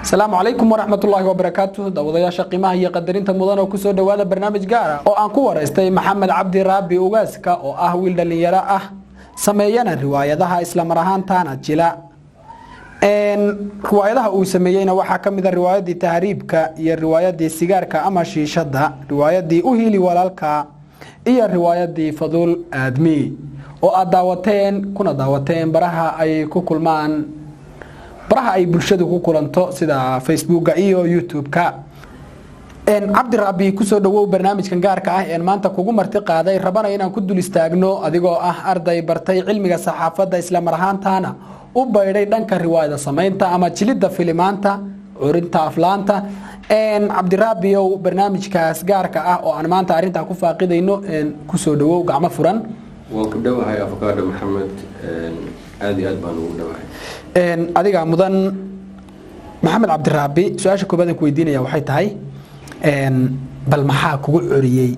Asalaamu calaykum waraxmatullaahi wabarakaatuh. Daawadayaasha qiimaha iyo qadarinta mudan oo kusoo dhowaada barnaamij gaar ah oo aan ku waraystay Maxamed Cabdi Raabi Ugaaska, oo ah wiil dhallinyaro ah, sameeyana riwaayadaha, islamar ahaantaana jila. Riwaayadaha uu sameeyeyna waxaa ka mid a riwaayadii Tahriibka iyo riwaayadii Sigaarka ama Shiishadda, riwaayadii U Hiili Walaalka iyo riwaayadii Faduul Aadmi, oo aad daawateen kuna daawateen baraha ay ku kulmaan, baraha ay bulshadu ku kulanto, sida Facebooka iyo YouTube-ka. Cabdiraabi, kusoo dhawow barnaamijkan gaarka ah een maanta kugu marti qaaday, rabana inaan ku dul istaagno, adigoo ah arday bartay cilmiga saxaafadda, islamar ahaantaana u baydhay dhanka riwaayada samaynta ama jilidda filimaanta, curinta aflaanta. Cabdiraabiyow, barnaamijkaas gaarka ah oo aan maanta arrintaa ku faaqidayno, kusoo dhawow gacmo furan. Waan ku dhowahay, Afakaadho Maxamed, aada iyo aad baan ugu dhowahay. Adigaa mudan, Maxamed Cabdiraabi. Su-aasha koobaad aan ku weydiinaya waxay tahay, bal maxaa kugu coriyey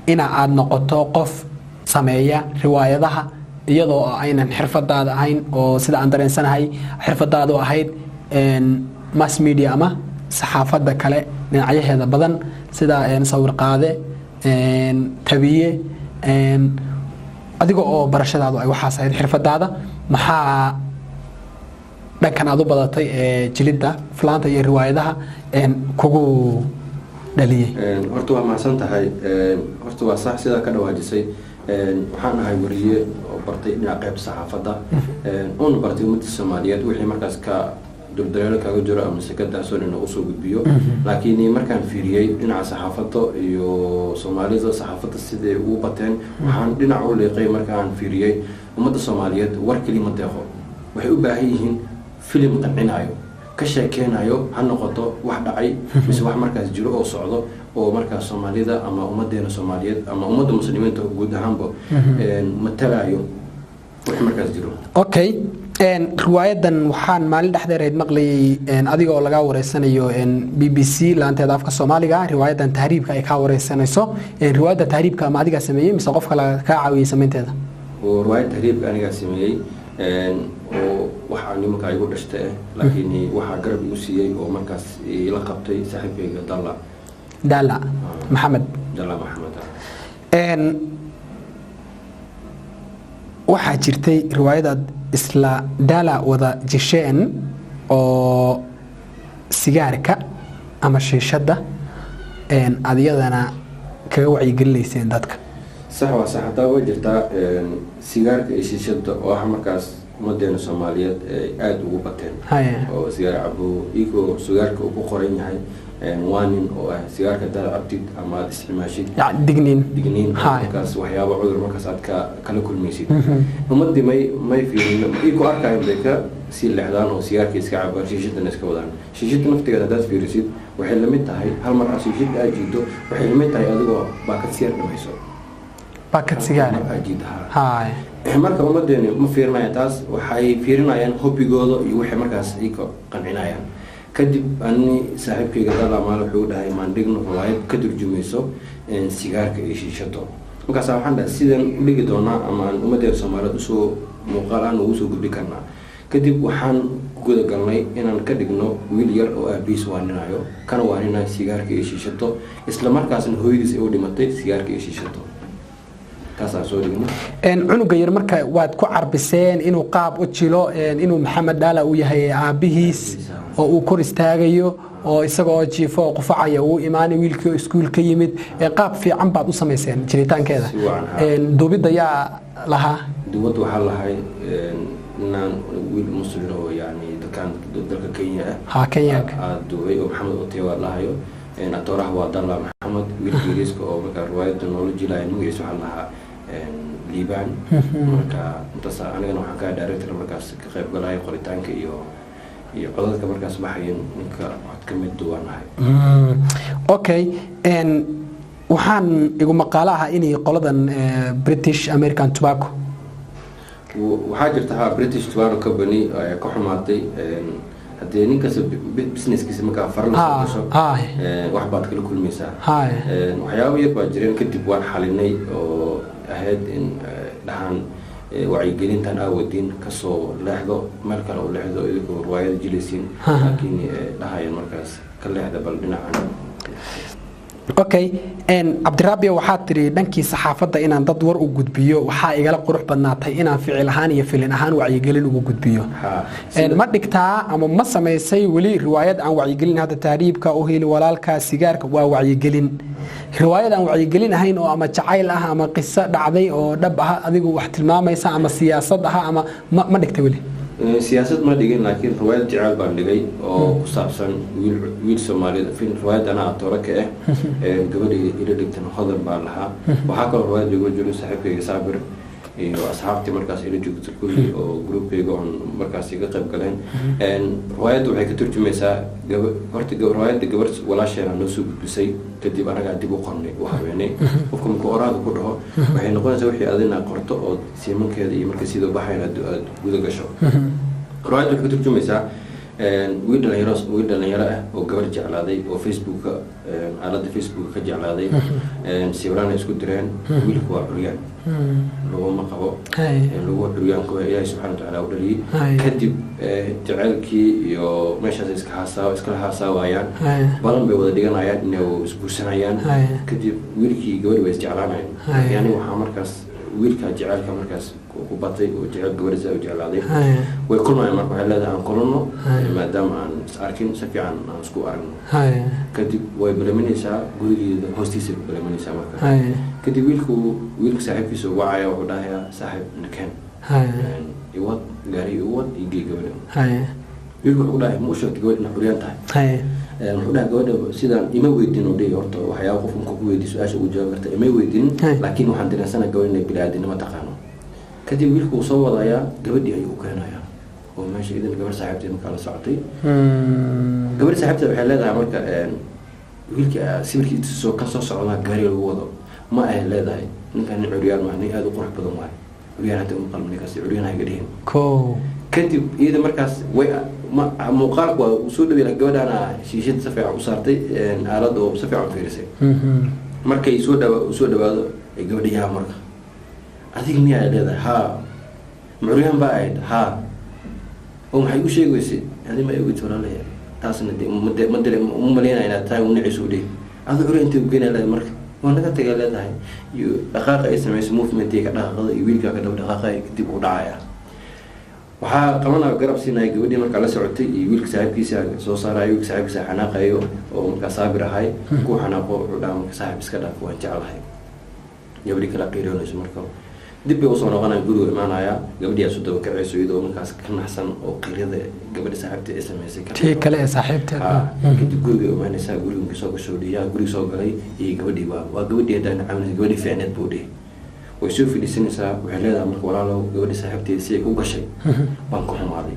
ina aada noqoto qof sameeya riwaayadaha, iyadoo aynan xirfadaada ahayn, oo sida aan dareensanahay xirfadaadu ahayd mass media ama saxaafadda kale dhinacyaheeda badan, sida sawir qaade, tabiye, adiga oo barashadaadu ay waxaas ahayd xirfadaada, maxaa dhankan aad u badatay ee jilidda flaanta iyo riwaayadaha kugu dhaliyey? Horta waa mahadsan tahay. Horta waa sax sidaa ka dhawaajisay. Waxaan ahay wariye oo bartay dhinaca qeybta saxaafadda, uuna bartay ummadda Soomaaliyeed wixii markaas ka duldaleelo kaga jiro ama se ka daahsoon inuu usoo gudbiyo. Laakiin markaan fiiriyey dhinaca saxaafadda iyo Soomaalida saxaafadda siday ugu bateen, waxaan dhinac u liiqay markaan fiiriyey ummadda Soomaaliyeed war keli ma deeqo, waxay u baahan yihiin filim qancinayo, ka sheekeynayo, ha noqoto wax dhacay mise wax markaas jiro oo socdo, oo markaas Soomaalida ama ummadeena Soomaaliyeed ama ummadda Muslimiinta guud ahaanba matalayo wax markaas jiro. Okay, riwaayadan waxaan maalin dhexdeereed maqlayay adiga oo lagaa wareysanayo BBC laanteeda afka Soomaaliga, riwaayadan Tahriibka ay kaa wareysanayso. Riwaayadda Tahriibka ama adigaa sameeyey mise qof kale kaa caawiyey samaynteeda? Oo riwaayad Tahriibka anigaa sameeyey, oo waxaa nimankaa igu dhashta ah, laakiin waxaa garab igu siiyey oo markaas ila qabtay saaxiibkayga Dalla. Dalla Maxamed. Dalla Maxamed. Waxaa jirtay riwaayadaad isla Dala wada jisheen oo Sigaarka ama Shiishadda aad iyadana kaga wacyigelinayseen dadka. Sax, waa sax, hataa way jirtaa. Sigaarka iyo shiishadda oo ah markaas ummadeena Soomaaliyeed ay aada ugu bateen oo sigaar cabo, iyagoo sigaarka uu ku qoran yahay waa nin oo ah sigaarka hadaad cabtid ama aada isticmaashid, yani digniin. Digniin markaas waxyaaba cudur markaas aad ka kala kulmaysid. Ummadii may fiirin, iyagoo arkayan bay ka sii leexdaan oo sigaarka iska cabaan, shiishadana iska wadaan. Shiishada naftigeeda haddaad fiirisid, waxay lamid tahay hal mar aad shiishada aad jiido, waxay lamid tahay adigoo baakad sigaar dhamayso. Baakad sigaar. Mar aad jiido, ha. Marka ummadeeni ma fiirinayaan taas, waxay fiirinayaan hobigooda iyo waxay markaas iyaga qancinayaan. Kadib ani saaxiibkayga Dalla maal wuxuu dhahay, maan dhigno riwaayad ka turjumayso sigaarka iyo shiishado. Markaas waxaan dhahay, sidaan u dhigi doonaa ama aan ummadeena Soomaaliyeed usoo muuqaal aan ugu soo gudbi karnaa? Kadib waxaan guda galnay inaan ka dhigno wiil yar oo aabihiis waaninayo, kana waaninayo sigaarka iyo shiishato, isla markaasna hooyadiis ay u dhimatay sigaarka iyo shiishato. Taasaan soo dhigno. Cunuga yar marka waad ku carbiseen inuu qaab u jilo, inuu Maxamed Dhaala uu yahay aabihiis, oo uu kor istaagayo, oo isagoo jiifo oo qufacaya uu imaanay wiilkii oo iskuul ka yimid. Qaab fiican baad u samayseen jiritaankeeda. Si wacan, ha. Duubidda yaa lahaa? Duubadda waxaa lahay inaan wiil Muslim oo yani dalkan, dalka Kenya ah. Ha, Kenyaanka. Aad duubay oo Maxamed Otewa lahayo. Atooraha waa Dalla Maxamed. Wiilka yariiska oo markaa riwaayadda noola jilaya magaciisa waxaa lahaa Liibaan. Marka intaas anigana waxaan ka director, markaas ka qayb galaya qoritaanka iyo codadka markaas baxayan, ninka cod ka mid duwanahay. Okay, waxaan igu maqaalo ah inay qoladan British American Tobacco Waxaa jirta, ha, British Tobacco Company ayaa ka xumaatay. Haddii ninkasta businesskiisa markaa fara la soo gasho, wax baad kala kulmaysaa. Waxyaabo yar baa jireen, kadib waan xalinay oo ahayd in dhahaan Wacyigelintan aawadiin kasoo leexdo, meel kale u leexdo, idinkoo riwaayada jilaysiin, laakiin dhahayaan markaas ka leexda bal dhinacan. Okay, Cabdiraabiya, waxaad tidhi dhankii saxaafadda inaan dad war u gudbiyo waxaa igala qurux badnaatay inaan ficil ahaan iyo filin ahaan wacyigelin ugu gudbiyo. Ma dhigtaa ama ma samaysay weli riwaayad aan wacyigelin? Hadda tahriibka, u heli walaalka, sigaarka waa wacyigelin. Riwaayad aan wacyigelin ahayn oo ama jacayl ah ama qiso dhacday oo dhab ah adigu wax tilmaamaysa ama siyaasad ah ama ma dhigtay weli? Siyaasad ma dhigin, laakiin riwaayad jecel baan dhigay oo ku saabsan wiil Soomaalida. Riwaayad anaa atoore ka ah, gabadha ila dhigtan Hodan baan lahaa. Waxaa kaloo riwaayad joogo jiro saaxiibkayga Saabir iyo asxaabtii markaas ila joogta kulli oo groupkayga oon markaas iga qayb galeen. Riwaayadda waxay ka turjumaysaa horta riwaayadda gabar walaasheena noo soo gudbisay, kadib anagaa dib u qornay, u habeenay. Qofka markuu oraada ku dhaho, waxay noqonaysaa wixii adina qorto oo siimankeeda iyo marka sidoo baxayn aad guda gasho. Riwaayadda waxay ka turjumaysaa wiil dhalinyaro ah oo gabar jeclaaday oo Facebooka, aaladda Facebooka ka jeclaaday. Sawiraan ay isku direen. Wiilku waa curyaan, laguma qabo, lagu curyaanku Ilaahay subxana watacaala u dhaliyey. Kadib jaceylkii iyo meeshaas iska haasaa iskala haasaawayaan, balan bay wada dhiganayaan inay isguursanayaan. Kadib wiilkii gabadhi way isjeclaanayaan. Yani waxaa markaas wiilka jaceylka markaas ku batay oo jecel gabadha u jeclaaday. Way kulmayaan marka, waxay leedahay aan kulano maadaama aan is arkin, si fiican aan isku aragno. Kadib way balaminaysaa, gurigeeda hoostiisa bay balaminaysaa marka. Kadib wiilku wiilka saaxiibkiisa wacaya, wuxuu dhahayaa, "Saaxiib, nakeen, iwad gaari, iwad igey gabadha." Wiilku wuxuu dhahay, "Ma u sheegtay gabadha inay curyaan tahay?" Wuxuu dhahay, "Gabadha sidaan ima weydiin." Oo dhihi horta waxyaaba qof markuu ku weydiiyo su-aasha ugu jawaabi karta, ima weydiinin, laakiin waxaan dareensanaa gabadha inay bini-aadinimo taqaano. Kadib wiilku wuu soo wadayaa, gabadhii ayuu u keenayaa oo meesha idan gabar saaxiibteed markaa la socotay. Gabadhi saaxiibteed waxay leedahay marka, wiilka sawirkii soo ka soo socdaa gaari lagu wado ma ay leedahay, "Ninkan nin curyaan maa, nin aada u qurux badan waay, curyaan hadda uma qalmo ninkaas, curyaan ha iga dhihin." Kadib iyada markaas way ma muuqaalku waa uu soo dhawey, gabadhaana shiishada si fiican u saartay aalada oo si fiican u fiirisay. Markay soo dhawa soo dhawaado ay gabadha, "Yaa marka adiga miyaa?" Ay leedahay, "Haa." "Macuryaan baa ahayd?" "Haa." "Oo maxay u sheegi weysay adi?" "Ma ogid walaalaya, taasna de ma dare uma malaynaya inaad tahay unacayso." U dhihi, "Adu curya intay u geynaa?" Leedahay, "Marka waa naga tagay," leedahay. Iyo dhaqaaqa ay samayso, movement-iga ka dhaqaaqada iyo wiilkaa ka daba dhaqaaqaya, kadib uu dhacaya. Waxaa qabanaya, garab siinaya gabadhii markaa la socotay iyo wiilka saaxiibkiisa soo saarayo. Wiilka saaxiibkiisa xanaaqayo oo markaa Saabir ahay ku xanaaqo, wuxuu dhaha marka, "Saaxiib, iska dhaaf, waan jeclahay." Gabadhii kala qiiroonayso marka dib bay usoo noqonaya, guriga imaanaya, gabadhii aa soo daba kacayso iyadoo markaas ka naxsan oo qiirada gabadha saaxiibta ay samaysay. Tii kale ee saaxiibteed. Kadib guriga imaanaysaa, guriga markay soo gasho, dhiyaa guriga soo galay iyo gabadhii waa gabadhii haddaan caawinaysa, gabadhii fiicneed buu dhihi. Way soo fadhiisanaysaa, waxay leedahay marka, "Walaalow, gabadhii saaxiibteeda si ay ku gashay baan ku xumaaday,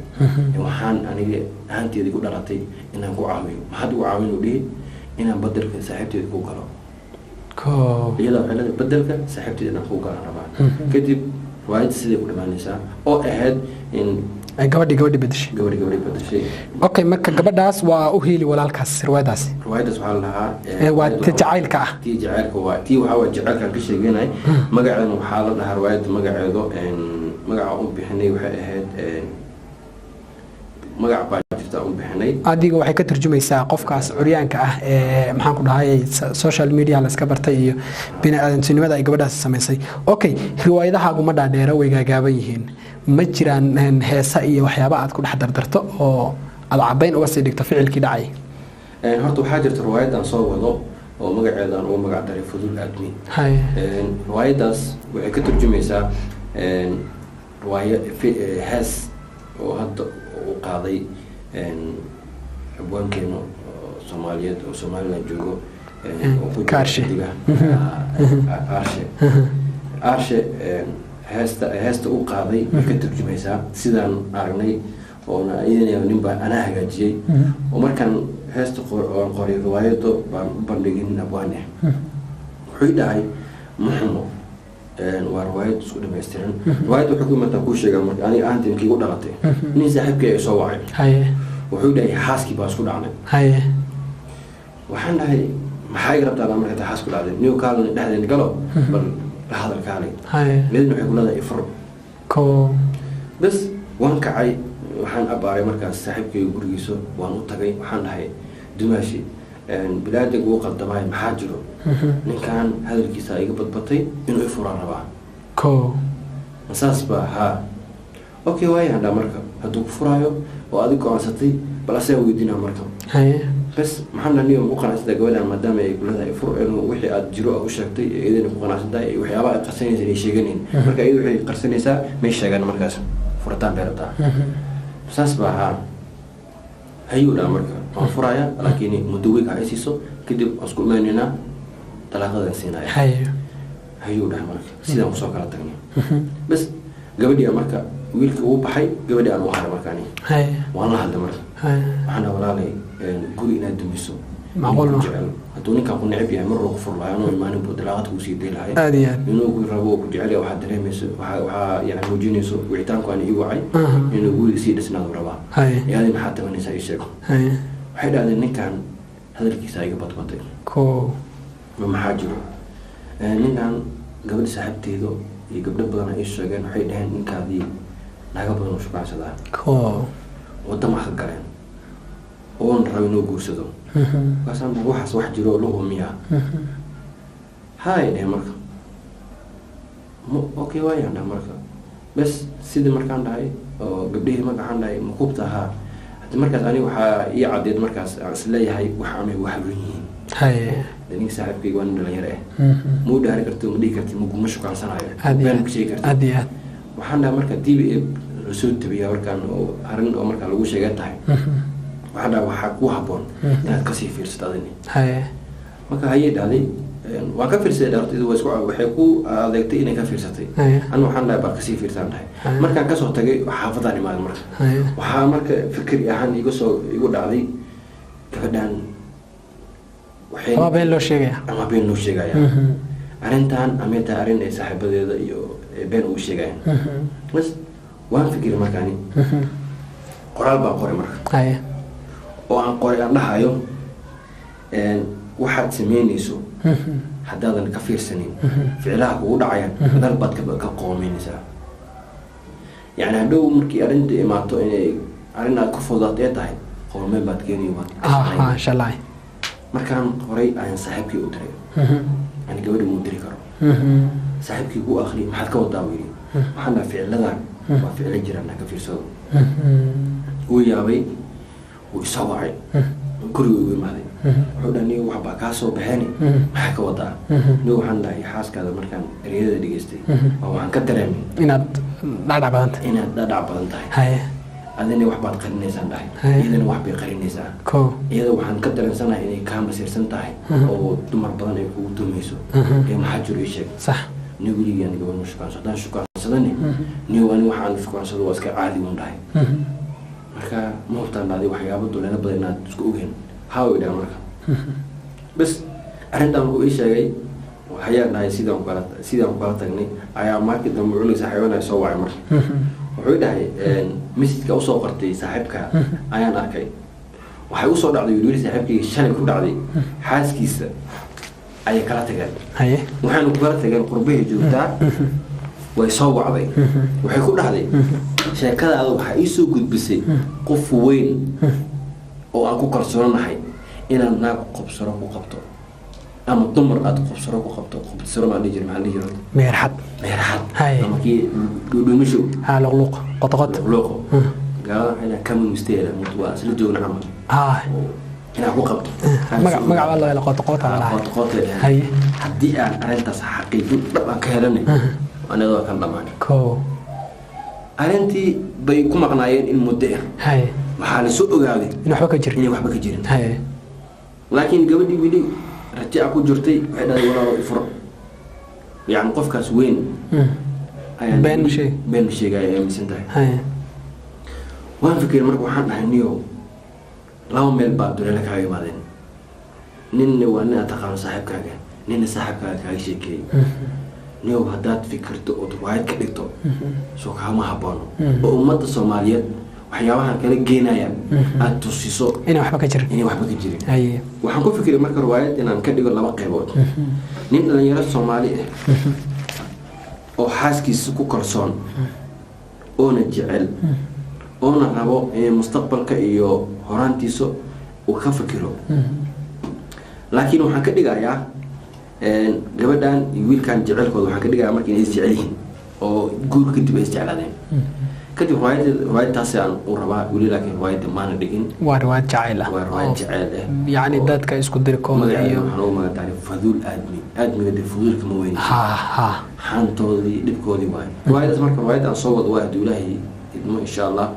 waxaan aniga ahaanteedii ku dhalatay inaan ku caawiyo." "Maxaad ugu caawin?" uu dhihi. "Inaan badelka saaxiibteeda ku galo." Iyada waxay leedahay, "Badelka saaxiibteeda inaan ku galan rabaa." Kadib riwaayadda siday ku dhamaanaysaa oo ahayd in ay gabadhii bedeshay. Gabadhii bedeshay. Okay, marka gabadhaas waa u hiili walaalkaas riwaayadaasi. Riwaayaddaas waxaa la dhahaa Waa ti jacaylka ah. Tii jacaylka waa tii, waxaa waa jacaylkaan ka sheeganay. Magaceedana waxaa la dhahaa, riwaayadda magaceedo, magaca u bixinay waxay ahayd, magac baa jirta u bixinay. Adiga waxay ka turjumaysaa qofkaas curyaanka ah ee maxaan ku dhahay social media la iska bartay iyo bini aadantinimada ay gabadhaasi samaysay. Okay, riwaayadahaagu ma dhaadheera, way gaagaaban yihiin. Ma jiraan heesa iyo waxyaaba aad ku dhex dardarto oo aad caddayn uga sii dhigto ficilkii dhacay? Horta waxaa jirta riwaayadan soo wado oo magaceedaan ugu magac daray Fudul Aadmi. Riwaayadaas waxay ka turjumaysaa riwaayo hees oo hadda uu qaaday abwaankeena Soomaaliyeed oo Somaliland joogo oo ku jiro Kaarshe. Xidigaha. Aarshe, Aarshe. Heesta uu qaaday way ka turjumaysaa sidaan aragnay oona iyadana nin baa anaa hagaajiyey oo markaan heesta oon qoray riwaayado baan u bandhigay nin abwaan ah. Wuxuu dhahay, "Ma xumo, waa riwaayad isku dhamaystiran." Riwaayadda waxay ku imataa, kuu sheegaa marka aniga ahantii markii igu dhalatay, nin saaxiibkay ay soo wacay. Wuxuu dhahay, "Xaaskii baa isku dhacnay." Waxaan dhahay, "Maxaa iga rabtaa marka taa xaas ku dhacday? Niyo kaalin dhexdeen galo, bal la hadal kaalay." Midna waxay ku leedahay, "Ifur." Ko. Bas, waan kacay, waxaan abbaaray markaas saaxiibkayga gurigiisa. Waan u tagay, waxaan dhahay, "Dumaashi, bilaadig wuu qaldamaay, maxaa jiro? Ninkan hadalkiisa iga badbatay, inuu i furaan rabaa." Ko. Saas baa haa, okay, waayaan dhaa. Marka hadduu ku furaayo oo adig go-aansatay, bal asagaa weydiinaa marka. Bas, maxaan dhaha, "Niyo, ku qanacsantahay gabadhan maadaama ay kulada ay fur inuu wixii aad jiro u sheegtay ee iyadana ku qanacsan tahay, waxyaabaha ay qarsanaysa inay sheeganayn? Marka iyadu waxay qarsanaysaa may sheegan, markaas furitaan bay rabtaa." "Saas baa haa," hayuu dhaha. "Marka waan furaaya, laakiin muddo week ha i siiso, kadib waan isku imaanaynaa, dalaaqadan siinaya." Hayuu dhahay. Marka sidaan kusoo kala tagnay. Bas, gabadhii marka wiilka wuu baxay, gabadhii aan u haray. Markaani waan la hadlay. Marka waxaan dhaha, "Walaalay, guri inaad dumiso Macquul ninku ma. jecel. Hadduu ninkan ku neceb yahay, mar uu ku fur lahay, anuu imaanin buu dalaaqad kuu sii day lahay. Aad iyo aad. Inuu ku rabo oo ku jecel yahay waxaad dareemayso, waxaa yani muujinayso wicitaanku aan ii wacay inuu guriga sii dhisnaadu rabaa. Ee adi maxaad tabanaysaa? Ii sheego." Waxay dhahdeen, "Ninkan hadalkiisa iga badbatay." Ko. Ma maxaa jiro? Ninkan gabadha saaxiibteedo iyo gabdho badan ay sheegeen, waxay dhaheen ninkaadii naga badan u shukaansadaa, Ko. wadama ka galeen, oon rabo inuu guursado." Markaasaan dhahay, "Waxaas wax jiro oo lagu miyaa?" "Haay," dheh. Marka "Okay," waayaan dhahay. Marka bes, sidii markaan dhahay oo gabdhihii marka waxaan dhahay, "Makubta haa?" Haddi markaas aniga waxaa ii caddeed, markaas aan isleeyahay wax amay wax run yihiin. Dee ninka saaxiibkayga waa nin dhalinyaro ah, ma u dhaari karti, ma dhihi karti ma shukaansanayo, Aad iyo been aad. ku sheegi karti. Aad iyo aad. Waxaan dhahay, marka dib ee lasoo tabiya warkaan oo arrin oo markaa lagu sheegay tahay, waxaan dhahay, waxaa ku habboon inaad kasii fiirsato adini. Marka "Hayay," dhahday. "Waan ka fiirsaday." Horta waa isku waxay ku adeegtay inay ka fiirsatay. Anu waxaan dhahay, bal kasii fiirsaan dhahay. Markaan kasoo tagay xaafadaan imaaday, marka waxaa marka fikri ahaan iga soo igu dhacday, gabadhan waxay Ama been loo sheegaya. Ama been loo sheegaya arrintan, amay tahay arrin ay saaxiibadeeda iyo been ugu sheegayaan. Bas, waan fikiray. Markaani qoraal baan qoray marka oo aan qoray, aan dhahayo, waxaad sameynayso haddaadan ka fiirsanin, ficilaha kugu dhacayaan gadaal baad ka qoomeynaysaa. Yani hadhow markii arrinta imaato inay arrin aad ku fududaato ee tahay, qoomeen baad keenay, waad ka shaqayn. Shalay. Markaan qoray ayaan saaxiibkii u diray. Yani gabadhi muu diri karo, saaxiibkii ku akri, "Maxaad ka wadaa?" buu yidhi. Waxaan dhaha, "Ficiladan waa ficilo jiraan, ha ka fiirsado." Wuu yaabay, wuu isoo wacay, guriga igu imaaday. Wuxuu dhahay, "Niyo, wax baa kaa soo baxeen, maxaa ka wadaa?" "Niyo," waxaan dhahay, "xaaskaada markaan ereyada dhegeystay waa waxaan ka dareemay inaad dhacdhac badanta. Inaad dhadhac badan tahay. Adina wax baad qarinaysaan," dhahay. "Iyadana wax bay qarinaysaa. Iyada waxaan ka dareensanahay inay kaa masiirsan tahay oo dumar badan ay kugu dumayso. Ee maxaa jiro? Ii sheeg." "Ni weligii aan gabadh ma shukaanso, haddaan shukaansadani niyo ani waxaan shukaansado waa iska caadi," uun dhahay. "Marka ma hubtaan," dhahday, "waxyaabo duleelo badan inaad isku ogeen?" "Haa," idhaha. Marka bas, arrintan wuxuu ii sheegay, hayaan dhahay. Sidaan ku kala tagnay ayaa markii dambe cunug saaxiibana soo wacay. Marka wuxuu dhahay, message-ka usoo qortay saaxiibka ayaan arkay, waxay usoo dhacday, wili saaxiibkayga shalay ku dhacday, xaaskiisa ayay kala tageen. Waxaynu ku kala tageen qurbahay joogtaa, way soo wacday, waxay ku dhahday, "Sheekadaada waxaa ii soo gudbisay qof weyn oo aan ku kalsoonahay inaad naag qobsaro ku qabto ama dumar aad qobsaro ku qabto." Qobsaro maa dhihi jira? Maxaa dhihi jira? Meerxad. Meerxad. Ama kii dhuudhuumasho. Ha, luqluuq, qotoqot. Luqluuqo. Gaalada waxay dhahaan common mistake, waa isla joogna camal inaad ku qabto. Magac baa loo hela, qotoqot aa la dhahay. Qotoqot. "Haddii aan arrintaas xaqiijin dhab aan ka helanay, anadoo kan dhammaan." Arrintii bay ku maqnaayeen in muddo ah. Waxaa la soo ogaaday in waxba ka jirin. Inay waxba ka jirin. Laakiin gabadhii wili rajaca ku jirtay. Waxay dhahday, "Walaalo, ifuro." Yacni qofkaas weyn ayaan Been ma sheeg. Been ma sheegaya ay aaminsan tahay. Waan fikiray. Marka waxaan dhahay, "Niyow, laba meel baa duleelo kaaga imaadeen. Ninna waa nin aad taqaano, saaxiibkaaga, ninna saaxiibkaaga kaaga sheekeeyey. Niyow, haddaad fikirto ood riwaayad ka dhigto, soo kaama haboono oo ummadda Soomaaliyeed waxyaabahan kala geenayaan aad tusiso inay waxba ka jirin. Inay waxba ka jirin." Waxaan ku fikiray marka riwaayad inaan ka dhigo laba qaybood: nin dhalinyaro Soomaali ah oo xaaskiisa ku kalsoon. Oona jecel, oona rabo in mustaqbalka iyo horaantiisa uu ka fikiro. Laakiin waxaan ka dhigayaa gabadhan iyo wiilkan jecelkooda, waxaan ka dhigayaa marka inay isjecel yihiin oo guur kadib ay isjeclaadeen kadib. Riwaayadtaasi aan u rabaa weli, laakiin riwaayadda maana dhigin. Waa riwaayad jacayl ah? Waa riwaayad jecel ah. Yacni dadka isku dirkooda magaceeda iyo waxaan ugu magacdaray Faduul Aadmi. Aadmiga dee fuduulka ma weyni. Ha ha. Xaantoodii, dhibkoodii waayo riwaayadaas. Marka riwaayadda aan soo wado waa, hadduu Ilaahay idmo, insha Allah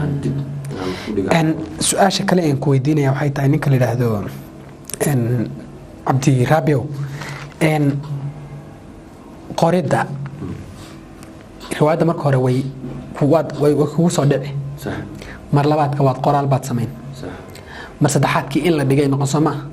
aan dib aan ku dhigaa. Su-aasha kale aan ku weydiinaya waxay tahay, ninka la yidhaahdo Cabdi Raabiow, qoridda riwaayadda marka hore way waad way kugu soo dhici. Sax. Mar labaadka waad qoraal baad samayn. Sax. Mar saddexaadkii in la dhigay noqon, soo maaha?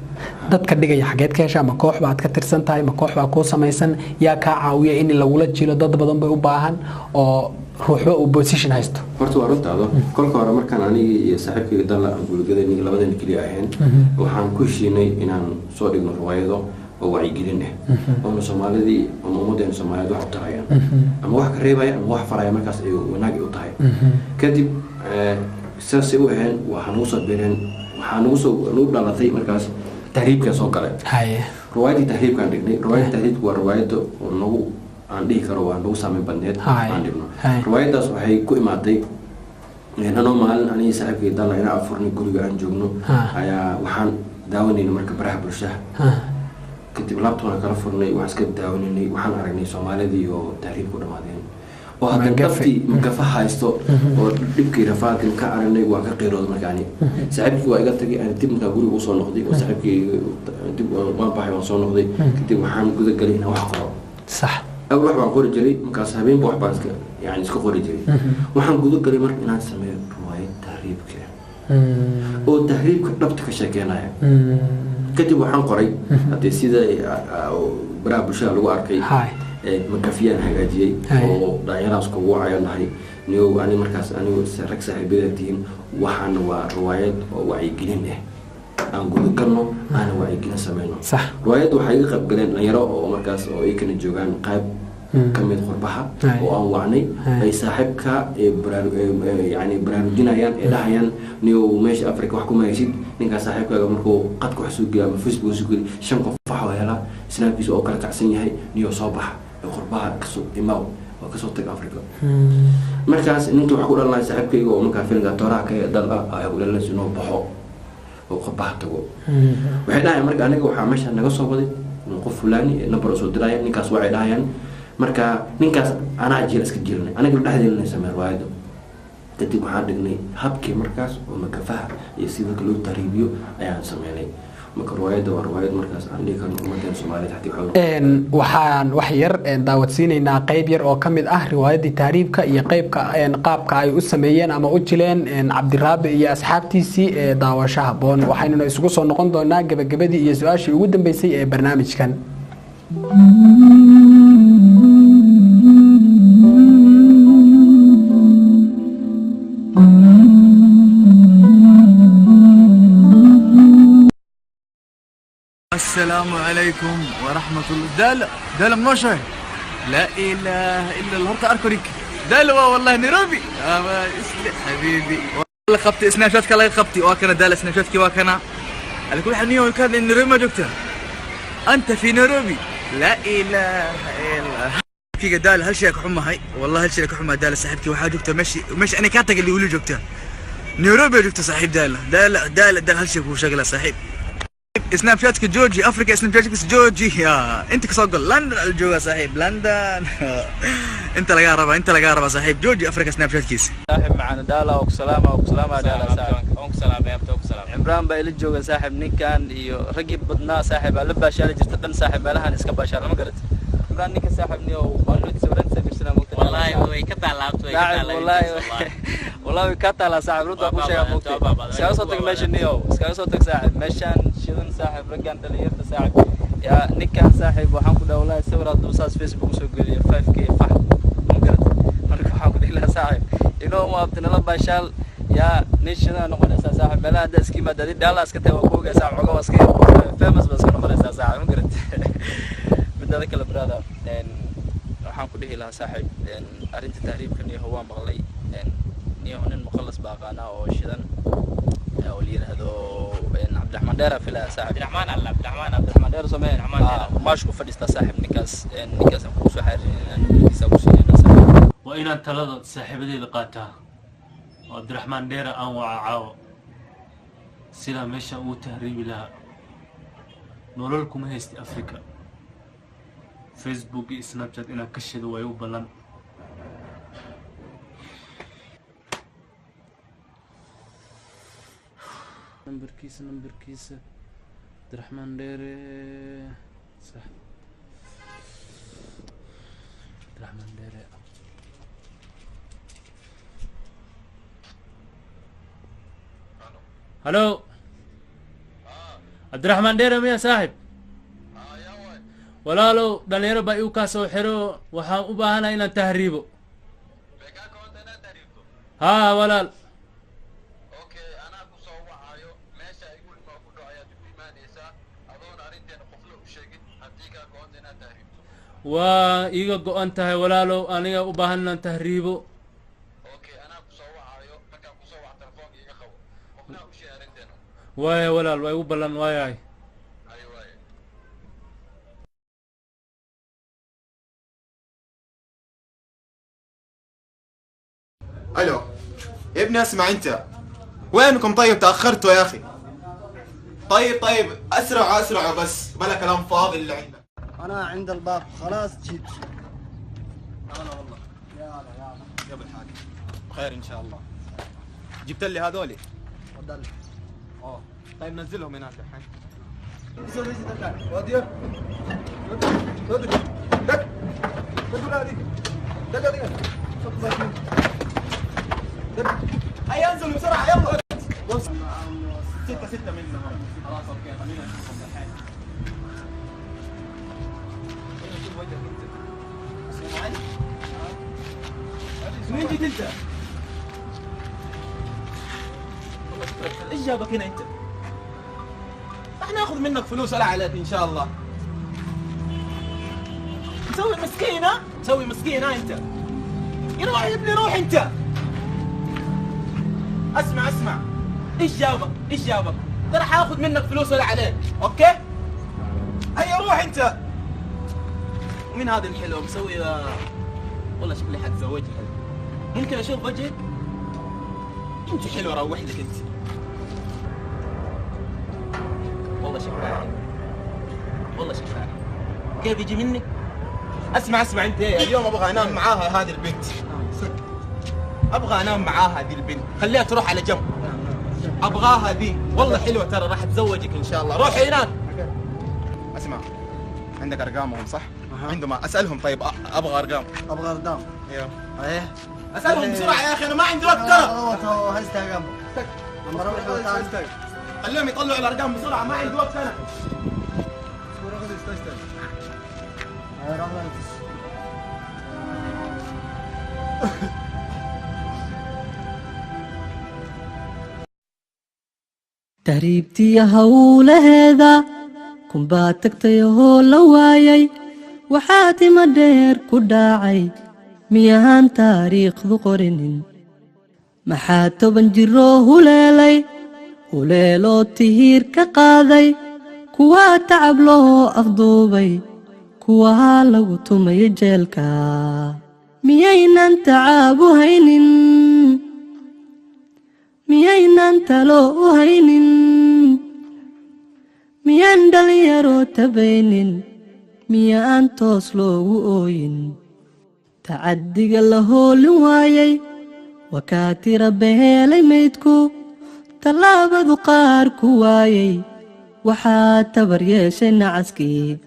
Dadka dhigaya xageed ka heshaa? Ma koox baad ka tirsan tahay? Ma koox baa kuu samaysan? Yaa kaa caawiya in lagula jilo? Dad badan bay u baahan oo ruuxba uu position haysto. Horta waa runtaado. Kolka hore markaan anigii iyo saaxiibkayga Dalla aan guulgadanay, labadeena keliya ahayn, waxaan ku heshiinay inaan soo dhigno riwaayado oo wacyigelin ah, oona Soomaalidii ama ummaddeena Soomaaliyeed wax u tarayaan ama wax ka reebaya ama wax faraya, markaas ay wanaag ay u tahay. Kadib saasay u aheen, waxaa nagu soo bireen, waxaa nagu soo nagu dhalatay markaas tahriibkaa soo galay. Riwaayaddii tahriibkaan dhignay. Riwaayadda tahriibka waa riwaayadda oo nagu aan dhihi karo waa nagu saameyn badneed aan dhigno. Riwaayaddaas waxay ku imaatay anoo maalin anigii saaxiibkay Dalla ina afurnay, guriga aan joogno, ayaa waxaan daawanayna marka baraha bulshada. Kadib laptopna kala furnay, waxaan iska daawanaynay, waxaan aragnay Soomaalidii oo tahriibku dhamaadeen oo haddana Magafe. Dhabtii magafa haysto oo dhibkii rafaadkan ka aragnay, waan ka qiirooday. Marka ani saaxiibkii waa iga tagay, ani dib markaa guriga usoo noqday oo saaxiibkii dib waan baxay, waan soo noqday. Kadib waxaan guda galay inaan wax qoro. Awal wax baan qori jiray, markaas habeenba wax baan iska yani iska qori jiray. Waxaan guda galay marka inaan sameeyo riwaayad tahriibka oo tahriibka dhabta ka sheekeynaya. Kadib waxaan qoray haddee sida baraha bulshada lagu arkay, makafiyaan hagaajiyey oo dhalinyarahaas kugu wacayo nahay niyow. Ani markaas anigu rag saaxiibada tihiin, waxaana waa riwaayad oo wacyigelin ah, aan gudagalno, aana wacyigelin sameyno. Riwaayadda waxay iga qayb galeen dhalinyaro oo markaas oo ay kana joogaan qayb ka mid qurbaha oo aan wacnay, ay saaxiibka ee yani baraarujinayaan, ee dhahayaan: "Niyow, meesha Africa wax kuma haysid. Ninkaas saaxiibkaaga markuu qadka wax soo geliyo ama Facebook soo geliyo, shan qof waxa helaa, snaabkiisa oo kala kacsan yahay. Niyow, soo baxa ee qurbaha kasoo imaw oo kasoo tag Africa." Markaas ninkii waxaa ku dhalan lahay saaxiibkayga oo markaa filimka tooraha ka dal ah ayaa ku dhalanaysa inuu baxo oo qurbaha tago. Waxay dhahayaan marka aniga waxaa meesha naga soo waday qof fulani, number soo diraya ninkaas. Waxay dhahayaan marka ninkaas anaa jira, iska jirnay aniga dhexdeena samey riwaayado. Kadib waxaan dhignay habkii markaas oo makafaha iyo sida dadka loo tahriibiyo ayaan sameynay. Marka riwaayadda waa riwaayad markaas aan dhihi karno ummadeena Soomaaliyeed xatii waxaa Waxaan wax yar daawadsiinaynaa qayb yar oo ka mid ah riwaayaddii tahriibka iyo qaybka qaabka ay u sameeyeen ama u jileen Cabdiraabi iyo asxaabtiisii ee daawasho habboon. Waxaynuna isugu soo noqon doonaa gebagabadii iyo su-aashii ugu dambeysay ee barnaamijkan. السلام عليكم ورحمة الله. دال دال منوشة، لا إله إلا الله. هرت أركوريك دال، والله نيروبي حبيبي، والله خبتي سناب شاتك، الله خبتي واكنا دال سناب شاتك واكنا. على كل حال نيو كان نيروبي ما جوكتا، أنت في نيروبي، لا إله إلا كي دال. هل شيء حمى هاي؟ والله هل شيء حمى دال صاحبتي وحاجة مشي مشي. أنا كاتك اللي ولي جوكتا نيروبي جوكتا صاحب. دال دال دال دال، هل شيء هو شغلة صاحب. سناب شاتك جورجي افريكا، سناب شاتك جورجي. يا انت كسوق لندن الجوga صاحب لندن. انت لقى ربا، انت لقى ربا صاحب جورجي افريكا سناب شات كيس. saaxib macaan daala og salaama og salaama daala saaxib. Oon ku salaamay abta, ku salaamay. Cimraan baa ila jooga saaxib. Ninkan iyo raggii badnaa saaxib aa la baashaali jirta dhan saaxib, meelahan iska baashaal ma garat. Cimraan ninka saaxib niyo waa sawiranta fiirsanaa moogta. Wallahi way ka taalaabto, way ka saaxib taalaabto. Wallahi wallahi way ka taalaa saaxib, runta ku sheega moogta. Iskaga soo tag meesha niyo, iskaga soo tag saaxib, meeshaan shidan saaxib, raggan dhalinyarta saaxib. Yaa ninkan saaxib, waxaan ku dhaha wallahi sawir hadduu saas Facebook usoo geliyo 5K fax ma garat. Marka waxaan ku dhihi lahaa saaxib inoo maabta nala baashaal. Yaa nin shidan noqonaysaa saaxib, meelaha haddaa iska yimaada adi dhaala iska tahay waa ku ogaa saaxib, xogaa waa iska famous baa iska noqonaysaa saaxib, ma garat. Midada kale brother, waxaan ku dhihi lahaa saaxiib, arrinta tahriibkan iyo waa maqlay. Niyo nin muqallas baa aqaanaa oo shidan oo la yidhaahdo Cabdiraxmaan Dheera filaya saaxib. Cabdiraxmaan alla Cabdiraxmaan. Cabdiraxmaan Dheer samee. Cabdiraxmaan Dheer. Maash ku fadhiistaa saaxib. Ninkaas ninkaas aan kugu soo xariirinayna, numberkiisa ku siinayna saaxib. Waa inaan talada saaxiibadeeda qaataa oo Cabdiraxmaan Dheere aan waca caawo, sidaa meesha ugu tahriibi lahaa. Nolol kuma haysta Africa. Facebook iyo Snapchat inaan ka shido way u ballan. Nambarkiisa Cabdiraxmaan Dheere, sax, Cabdiraxmaan Dheere. Halo, Cabdiraxmaan Dheere miya saaxib? Walaalow, dhalinyaro baa igu kaa soo xiro, waxaan u baahanahay inaan tahriibo. Haa walaal. Okay, anaa ku soo wacayo meesha igu imaa ku dhaco ayaad igu imaanaysaa, adoon arrinteena qofla u sheegin haddii kaa go-anta inaad tahriibto. Waa iiga go-an tahay walaalow, aniga u baahan inaan tahriibo. Okay, anaa ku soo wacayo. Markaan kusoo waco telefoonka iga qabo, qofna u sheeg arrinteena. Waaya walaal, waa igu ballan waayahay. Hayo waaye. الو يا ابني، اسمع، انت وينكم؟ طيب تاخرتوا يا اخي. طيب طيب، اسرعوا اسرعوا، بس بلا كلام فاضي اللي عندك. انا عند الباب، خلاص جيت. هلا والله. يا هلا يا هلا. قبل حاجه بخير ان شاء الله. جبت لي هذولي؟ تفضل. اه طيب، نزلهم هناك الحين. هيا انزلوا بسرعه، يلا. ستة ستة منهم. خلاص okay، خلينا نشوفهم الحين. خلينا نشوف وجهك انت. سمعني؟ من وين جيت انت؟ والله شكلك، ايش جابك هنا انت؟ راح ناخذ منك فلوس ولا عليك ان شاء الله. مسوي مسكين ها؟ مسوي مسكين ها انت؟ يروح يا ابني، روح انت. اسمع اسمع، ايش جابك؟ ايش جابك؟ ترى حاخذ منك فلوس ولا عليك، okay؟ هيا روح انت. ومين هذا الحلو مسوي؟ والله شكلي حتزوجها. ممكن اشوف وجهك؟ انت حلوه، روح لك انت. والله شكلها حلو، والله شكلها حلو. كيف يجي منك؟ اسمع اسمع انت، إيه؟ اليوم ابغى انام معاها هذه البنت، ابغى انام معاها هذه البنت، خليها تروح على جنب. ابغاها ذي، والله حلوه ترى، راح اتزوجك ان شاء الله. روح هناك. اسمع، عندك ارقامهم صح؟ عندهم، اسالهم. طيب ابغى ارقام. ابغى ارقام. ايوه. ايه. اسالهم بسرعه يا اخي، انا ما عندي وقت ترى. خليهم يطلعوا الارقام بسرعه، ما عندي وقت انا. Tahriibtiya howlaheeda kunbaa tagtay oo la waayay, waxaa tima dheer ku dhacay, miyaan taariikhdu qorinin? Maxaa 10 jiroo huleelay, huleeloo tihiir ka qaaday, kuwaa tacab loo afduubay, kuwaa lagu tumaya jeelka? Miyaynan tacaab u haynin? Miyaynan talo u haynin? Miyaan dhalinyaro tabaynin? Miyaan toos loogu ooyin tacaddiga la hoolin waayay? Wakaa tira beelay maydku, tallaabadu qaar ku waayay, waxaa tabar yeeshay nacaskii,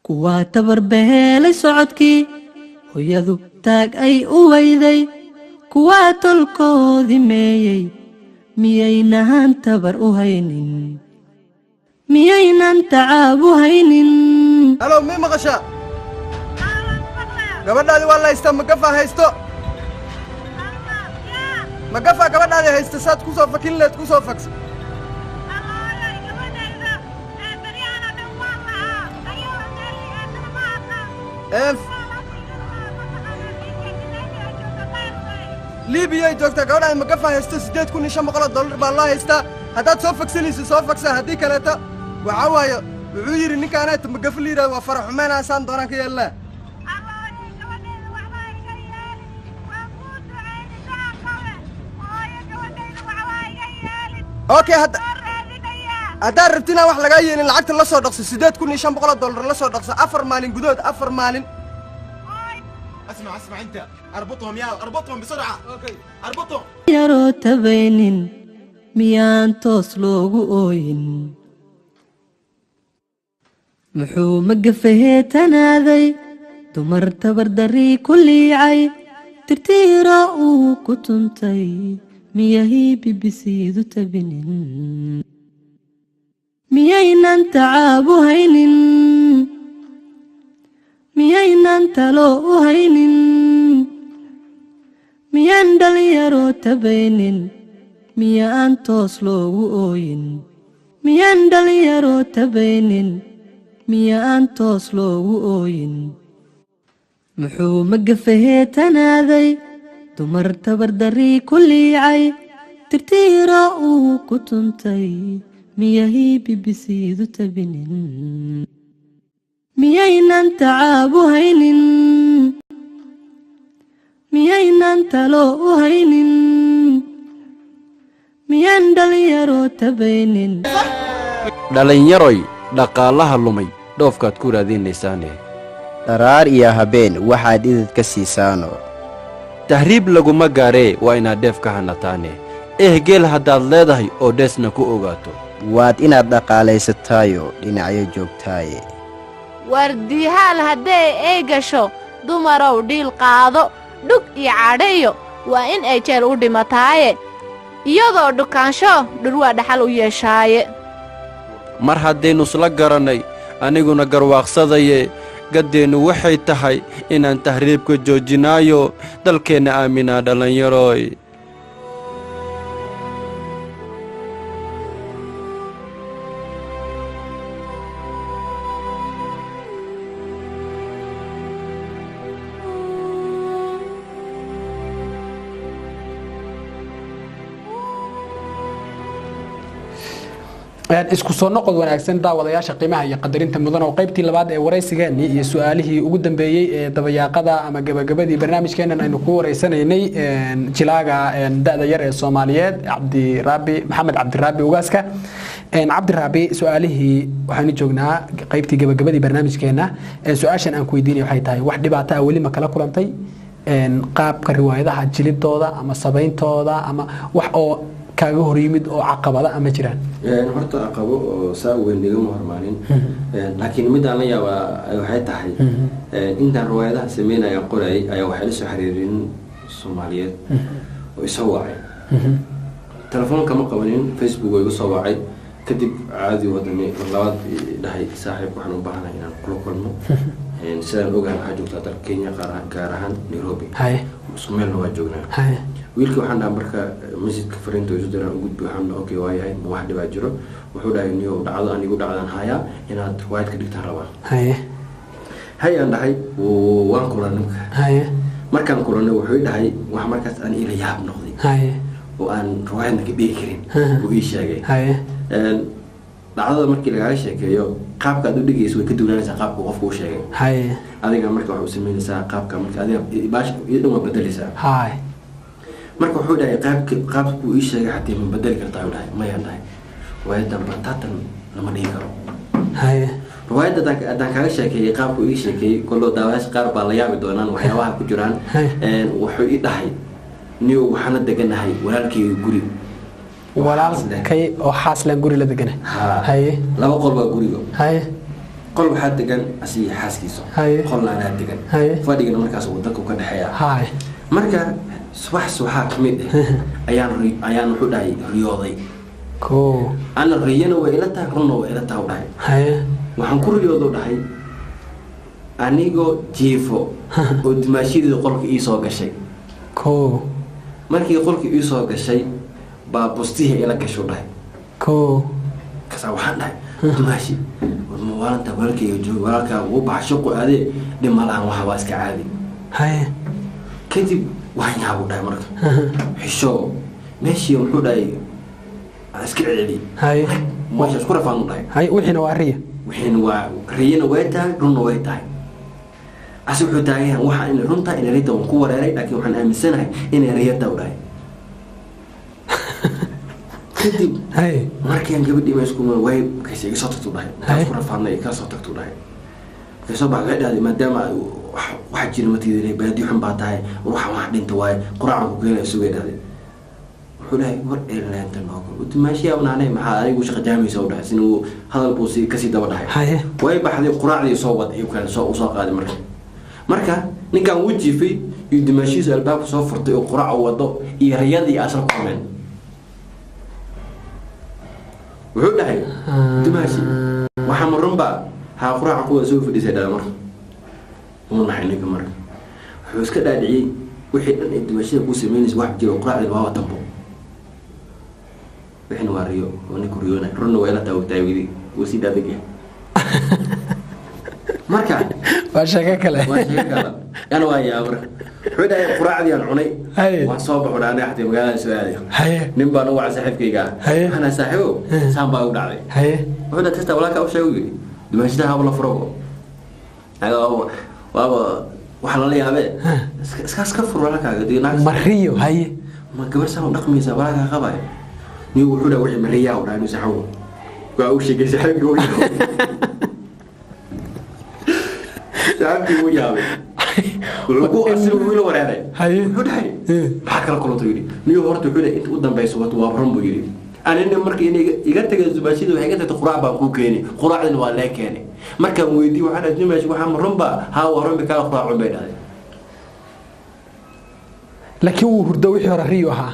kuwaa tabar beelay socodkii, hooyadu taag ay u weyday, kuwaa tolkoodii meeyey. Miyaynan tabar u haynin? Miyaynan tacaab u haynin? Halo, mii maqashaa? Gabadhaadi waa la haystaa. Magafa haysto, magafa gabadhaadi haysta. Saad ku soo fakin leed ku soo fagsa. Ee. Liibiya ay joogtaa gabadhaada magafa haysto $8,500 baa loo haystaa. Haddaad soo fagsanayso soo fagsa, haddii kaleeto waxaa waaye wuxuu yidhi ninkaanayta magafa la yidhahdo waa farax xumeynaa saan doonaan ka yeelnaa. Okay, hadda haddaad rabti inaan wax lagaa yeelin lacagta la soo dhaqso $8,500 la soo dhaqso 4 maalin gudahood 4 maalin. اسمع اسمع انت اربطهم يا اربطهم بسرعه. اوكي اربطهم. Yaroo tabaynin miyaan toos loogu ooyin muxuu magafahee tanaaday dumar tabardarii ku liicay tirtiira uu ku tuntay miyay bibisiidu tabinin miyaynan tacaabu haynin miyaynan talo u haynin miyaan dhalinyaro tabaynin miyaan toos loogu ooyin miyaan dhalinyaro tabaynin miyaan toos loogu ooyin muxuu magafahee tanaaday dumar tabardarii ku liicay tirtiira uu ku tuntay miyay bibisiidu tabinin miyaynan tacaabu haynin miyaynan talo u haynin miyaan dhalinyaro tabaynin. Dhallinyaroy dhaqaalaha lumay dhoofkaad ku raadinaysaane dharaar iyo habeen waxaad idid ka siisaano tahriib laguma gaaree waa inaad dheef ka hanataane ehgeel haddaad leedahay oo dheesna ku ogaato waad inaad dhaqaalaysataayo dhinacyo joogtaaye. Wardiihaal haddee ay gasho dumarow dhiil qaado dhug iyo cadhayo waa in ay jeel u dhimataaye iyadoo dhukaansho dhurwaa dhaxal u yeeshaaye. Mar haddaynu isla garannay aniguna garwaaqsadaye gaddeennu waxay tahay inaan tahriibka joojinaayo dalkeenna aaminaa dhallinyaroy. Isku soo noqod wanaagsan daawadayaasha qiimaha iyo qadarinta mudan oo qaybtii labaad ee waraysigeennii iyo su'aalihii ugu dambeeyey ee dabayaaqada ama gabagabadii barnaamijkeennan aynu ku wareysanaynay jilaaga da'da yar ee Soomaaliyeed Cabdiraabi Maxamed Cabdiraabi Ugaaska. Cabdiraabi, su'aalihii waxaanu joognaa qaybtii gabagabadii barnaamijkeenna. Su'aashan aan ku weydiinay waxay tahay wax dhibaato ah weli ma kala kulantay qaabka riwaayadaha jilidooda ama sabayntooda ama wax oo kaaga hor yimid oo caqabada ama jiraan? Horta caqabo oo saa weyn igama hormaarin, laakiin midaan la yaabaa waxay tahay intaan riwaayadaha sameynaya qorayay ayaa waxay la soo xiriirin Soomaaliyeed oo isoo wacay. Telefoonka ma qabanin, Facebook oo igu soo wacay. Kadib caadi wadani mar labaad dhahay saaxiib waxaan u baahanahay inaan kula kulmo, sidaan ogahay waxaa joogtaa dalka Kenya gaar ahaan Nairobi, isku meelna waa joognaa. Wiilkii waxaan dhahaa marka masjidka fariinta isu diraan u gudbi, waxaan dhahaa okay waa yahay, ma wax dhibaa jiro? Wuxuu dhahay niyow dhacdo anigu dhacdaan hayaa inaad riwaayad ka dhigtaan rabaa. Hayaan dhahay, waan kulanay marka. Markaan kulanay wuxuu dhahay wax markaas aan ila yaab noqday oo aan riwaayadna ka dhigi karin buu ii sheegay. Dhacdada markii lagaaga sheekeeyo qaabka aad u dhigayso way ka duwanaanaysaa qaabka qofku u sheegay. Adiga marka waxaa u samaynaysaa qaabka marka adiga baash iyo dhan waa bedelaysaa. Marka wuxuu dhahay qaabkuu ii sheegay xataa ma bedeli kartaa? Uu dhahay mayaan dhahay, riwaayadan batatan lama dhigi karo. Riwaayadda haddaan kaaga sheekeeyey qaabkuu ii sheekeeyey kollo daawayaasha qaar baa la yaabi doonaan waxyaabaha ku jiraan. Wuxuu ii dhahay niyow waxaana deganahay walaalkayga guri walaalkay oo xaaslan guri la degana. Laba qol baa guriga. Qol waxaa degan asiga xaaskiisa, qolna anaa degan, fadhigana markaas wadanka ka dhexeeya. Marka subax subaxaa ka mid ah ayaan wuxuu dhahay riyooday. Ana riyana way ila tahay, runna way ila tahay u dhahay. Waxaan ku riyoodo dhahay anigoo jiifo oo dimaashadeeda qolka ii soo gashay. Markii qolka ii soo gashay baa bustihii ila gasho dhahay. Kasaa waxaan dhahay dumaashi war mawaalanta walaalkayga jooga, walaalkaa wuu baxa shaqo aadee dhib ma lahan, waxa waa iska caadi. Kadib Waan yaabuu dhahay marka. Xisho meeshii wuxuu dhahay aan iska celceliyey. Meesha isku rafaan u dhahay. Haye, wixiina waa riya. Wixiina waa riyana way tahay, runna way tahay. Ase wuxuu taagan yahay waxa inay run tahay inay riyada waan ku wareeray, laakiin waxaan aaminsanahay inay riyada u dhahay. Kadib markaan gabadhii meesha ku way markaas iga soo tagtu dhahay. Intaan isku rafaadnay iga soo tagtu dhahay. Markay soo baxday waxay dhahday maadaama waxa jira matiidinay baadi xun baa tahay, waxa wax dhinta waaye, quraacan ku keenay sugay dhahday. Wuxuu dhahay war eelaanta nooga udimaashiyaa unaanay maxaa adigu shaqa jaamaysa u dhahay, sinuu hadal buu sii kasii daba dhahay. Way baxday quraacdii soo wad iyo kale soo usoo qaaday marka. Marka ninkan wuu jiifay iyo dimaashihiisu albaabka soo furtay oo quraac u wado iyo riyadii asal ku xumeen. Wuxuu dhahay dimaashi waxaa ma runbaa haa quraaca kuwa soo fadhiisay dhahay marka. Wuu naxay ninka marka. Wuxuu iska dhaadhiciyey wixii dhan ay dimaashida kuu samaynaysa wax jiro quraacdii waa watanbo. Wixina waa riyo oo ninku riyoonay runna waa ila taagtaay widi wuu sii dhaadag yahay. Marka waa sheeko kale. Waa sheeko kale. Ana waa yaa marka. Wuxuu dhahay quraacdii aan cunay. Waan soo baxo dhaanay xataa magaalada soo aaday. Nin baan u wacay saaxiibkayga. Waxaan saaxiibow saan baa u dhacday. Wuxuu dhahay testa walaalkaa u sheegay yiri. Dimaashada haba la furo. Aga waaba waxa lala yaabee. Iska iska fur walaalkaaga dii naag. Ma riyo haye. Ma gabar saan u dhaqmaysa walaalkaa qabay. Nin wuxuu dhahay wixii mariyaa u dhahay inuu saaxiibow. Waa u sheegay saaxiibkii uu yaabay. Saaxiibkii uu yaabay. Wuxuu asigu wiil wareeray. Wuxuu dhahay maxaa kala kulantay yiri. Niyo horta wuxuu dhahay inta u dambayso waa run buu yiri. Anina markii inay iga tagay zubaashida waxay iga tagtay quraac baan ku keenay. Quraacdina waa lee keenay. Markaan weydiiyey waxaan dhahay dimaashi waxaa ma runba haa waa run baa quraac un bay dhahday. Laakiin wuu hurdo wixii hore riyo ahaa.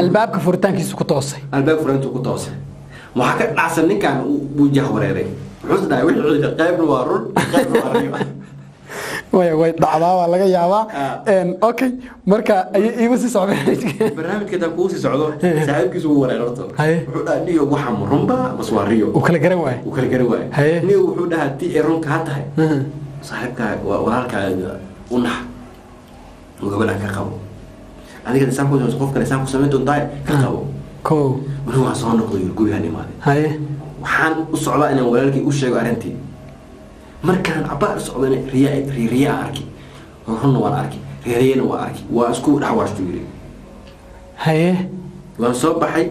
Albaabka furitaankiisu ku toosay. Albaabka furitaankiisu ku toosay. Waxaa ka dhacsan ninkan wuu jah wareeray. Wuxuu dhahay wixii qaybna waa run qaybna waa riyo. Way dhacdaa waa laga yaabaa. Okay, marka ay iiba sii socdeen barnaamijka taa kuu sii socdo saaxiibkiisu wuu wareeray horta. Wuxuu dhahay niyo waxa ma runba mas waa riyo. Uu kala garan waaye. Uu kala garan waaye. Niyo wuxuu dhahay haddii ay run kaa tahay saaxiibkaa waa walaalkaaga u nax oo gabadhan ka qabo. Adiga isaan ku qof kale isaan ku samayn doontaa ka qabo. Kow. Wuxuu waa soo noqday gurigaan imaaday. Waxaan u socdaa inaan walaalkii u sheego arrintii. Markaan cabaar socdana riyaa arki, runna waan arki, riyana waan arki, waa isku dhex waashtu yiri. Waan soo baxay,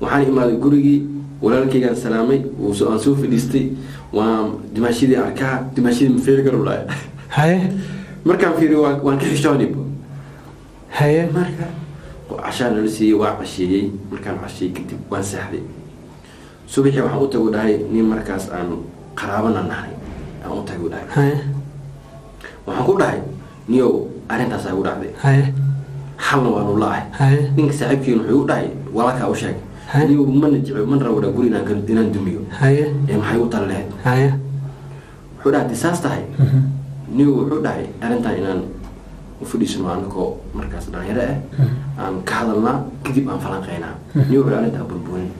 waxaan imaaday gurigii walaalkaygaan salaamay, waan soo fadhiistay, waan dimaashidii arkaa, dimaashidii ma fiiri karo lahay. Markaan fiiriyo waan ka xishoonay. Marka cashaan nala siiyey, waa casheeyey. Markaan casheeyey kadib waan seexday. Subaxii waxaan u tagu dhahay nin markaas aan qaraabana nahay. Aan u tagu dhahay. Waxaan ku dhahay niyow arrintaas ay u dhacday. Xalna waan u la'ahay. Ninka saaxiibkiina wuxuu u dhahay walaalkaa u sheeg. Niyow mana jecel mana rabo guri inaan dumiyo. Ee maxay u tan lahayd? Wuxuu dhahay haddii saas tahay. Niyow wuxuu dhahay arrintan inaan u fadhiisano anagoo markaas dhalinyaro ah aan ka hadalnaa kadib aan falanqeynaa. Niyow wuxuu arrintaa bunbuunin.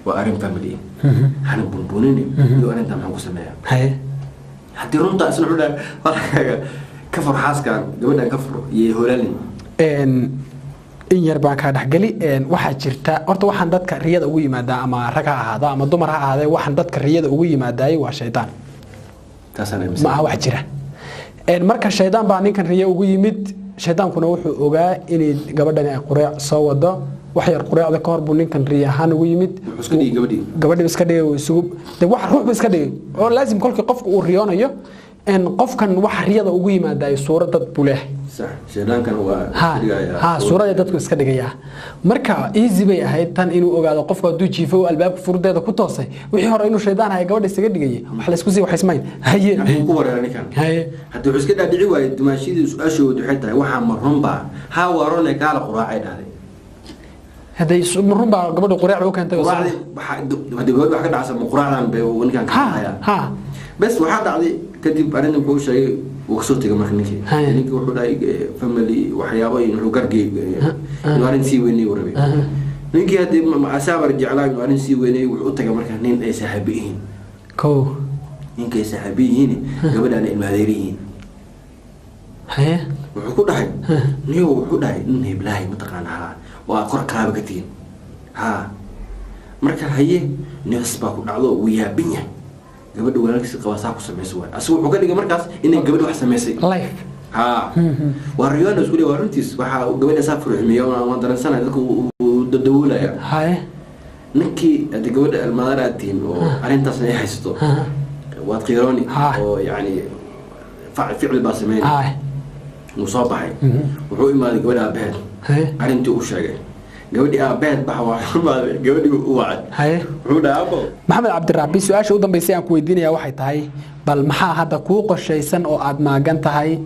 Waa arrin family. Hana bunbuunin. Niyow arrintaa maxaan ku sameeyaa? Haddii runtaa isna wuxuu dhahay walaalkaaga ka fur xaaskan gabadhan ka fur iyo holaalin. In yar baan kaa dhexgeli. Waxaa jirta horta waxaan dadka riyada ugu yimaadaa ama rag ha ahaado ama dumar ha ahaadee waxaan dadka riyada ugu yimaadaayay waa shaydaan. Ma aha wax jira. Marka shaydaan baa ninkan riyo ugu yimid, shaydaankuna wuxuu ogaa inay gabadhani ay qureec soo wado. Wax yar qureecda ka hor buu ninkan riyo ahaan ugu yimid. Gabadhii iska dhigay uu isugu de wax ruux buu iska dhigay oo laazim kolkii qofku uu riyoonayo qofkan wax riyada ugu yimaadaay suurad dad buu leeyahay. Sax, shaydaankana waa dhigayaa. Suurada dadku iska dhigayaa. Marka easy bay ahayd tan inuu ogaado qofku hadduu jiifo oo albaabka furdeeda ku toosay wixii hore inuu shaydaan ahay gabadha isaga dhigayay wax la isku sii waxaysmayn. Wuu ku wareeray ninkan. Haddii wuxuu iska dhaadhici waayey dumaashidii su-aashoodu waxay tahay waxaa ma runbaa haa waa rune kaala quraacay dhahday. Hadday ma runbaa gabadha qureec u keentay. Quraacdii haddii gabadha wax ka dhacsan ma quraacdan bay ninkan ka hayaa. Bas waxaa dhacday kadib arrintan wuxuu sheegay wuu kasoo tegay marka ninkii. Ninkii wuxuu dhahay family waxyaabo wuxuu gargay inuu arrin sii weynay uu rabay. Ninkii haddii asaabar jeclaa inuu arrin sii weynay wuxuu u tagay marka nin ay saaxiibo yihiin. Kow. Ninkay saaxiibo yihiin gabadhaan ilma adeer yihiin. Wuxuu ku dhahay, niyow, wuxuu dhahay nin heblaahay mataqaana, haa, waa kor qaraaba ka tihin, haa. Marka haye, neefs baa ku dhacdo, wuu yaabin yahay, gabadha walaalkiisa qabaa saa ku samaysa waay. Asigu wuxuu ka dhigay markaas inay gabadha wax samaysay. Life. Haa, waa riyoona isku leeyahay, waa runtiis. Waxaa gabadha saa furuxmiya, waan dareensanahay, dadka uu dadawoolaya. Ninkii hadda gabadha almaadar aad tihiin oo arrintaasna ay haysato, waad qiirooni oo yacni ficil baa sameynay. Wuu soo baxay, wuxuu imaaday gabadha aabaheed, arrintii u sheegay. Gabadhii aabaheed baxa waa imaaday, gabadhii u wacay, wuxuu dhahay, abo. Maxamed Cabdiraabi, su-aasha u dambeysay aan ku weydiinaya waxay tahay, bal maxaa hadda kuu qorshaysan oo aad maagan tahay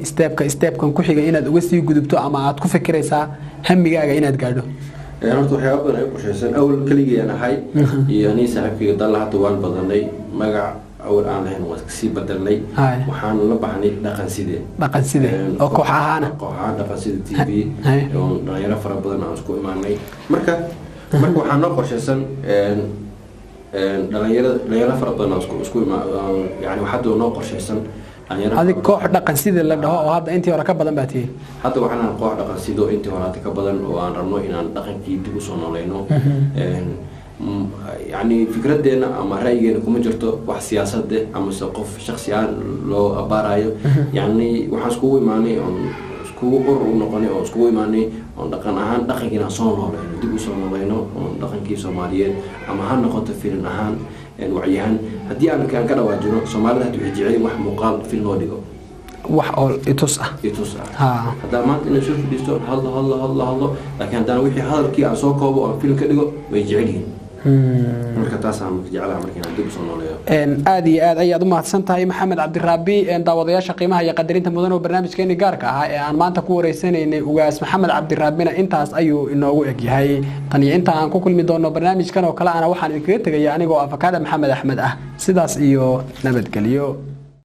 stepkan ku xiga inaad uga sii gudubto ama aad ku fikiraysaa hamigaaga inaad gaadho? Horta waxyaaba badan ay qorshaysan. Awal keligii aan ahay iyo anii saaxiibkayga Dalla, hadda waan badanay. Magac awal aan lahayn waan kasii bedelnay, waxaan la baxnay Dhaqan Sidee. Dhaqan Sidee oo koox ahaana. Koox ahaan Dhaqan Side TV, oo dhalinyaro fara badan aan isku imaanay. Marka waxaa noo qorshaysan dhalinyaro fara badan aan isku ima, yani waxaa hadda noo qorshaysan dhalinyaro. Adig koox Dhaqan Sidee la dhaho oo hadda intii hore ka badan baa tihiin. Hadda waxaan ahay koox Dhaqan Sidoo intii hore hadda ka badan oo aan rabno inaan dhaqankii dib usoo noolayno. Yacni fikraddeena ama ra'yigeena kuma jirto wax siyaasade amase qof shaksi ahaan loo abaarayo. Yacni waxaan iskugu imaanay oon iskugu urur u noqonay oo iskugu imaanay oon dhaqan ahaan dhaqankii inaan soo noolayno, dib usoo noolayno, oon dhaqankii Soomaaliyeed, ama ha noqoto filin ahaan, wacyi ahaan. Haddii aan ka dhawaajino, Soomaalida hadda waxay jecel yihiin wax muuqaal film loo dhigo. Wax oo itus ah. Itus ah. Haddaa maanta inay soo fadhiisto, hadlo, hadlo, hadlo, hadlo, laakiin haddana wixii hadalkii aan soo koobo oo aan film ka dhigo, way jecel yihiin. Marka taasaan jeclaha marka inaan dib usoo nooleeyo. Aad iyo aad ayaad u mahadsan tahay, Maxamed Cabdiraabi. Daawadayaasha qiimaha iyo qadarinta mudan, oo barnaamijkeeni gaarka ahaa ee aan maanta ku wareysanaynay ugaas Maxamed Cabdiraabina intaas ayuu inoogu egyahay. Tan iyo inta aan ku kulmi doono barnaamijkan oo kale ana, waxaan idinkaga tegaya anigoo Afakaada Maxamed Axmed ah, sidaas iyo nabadgelyo.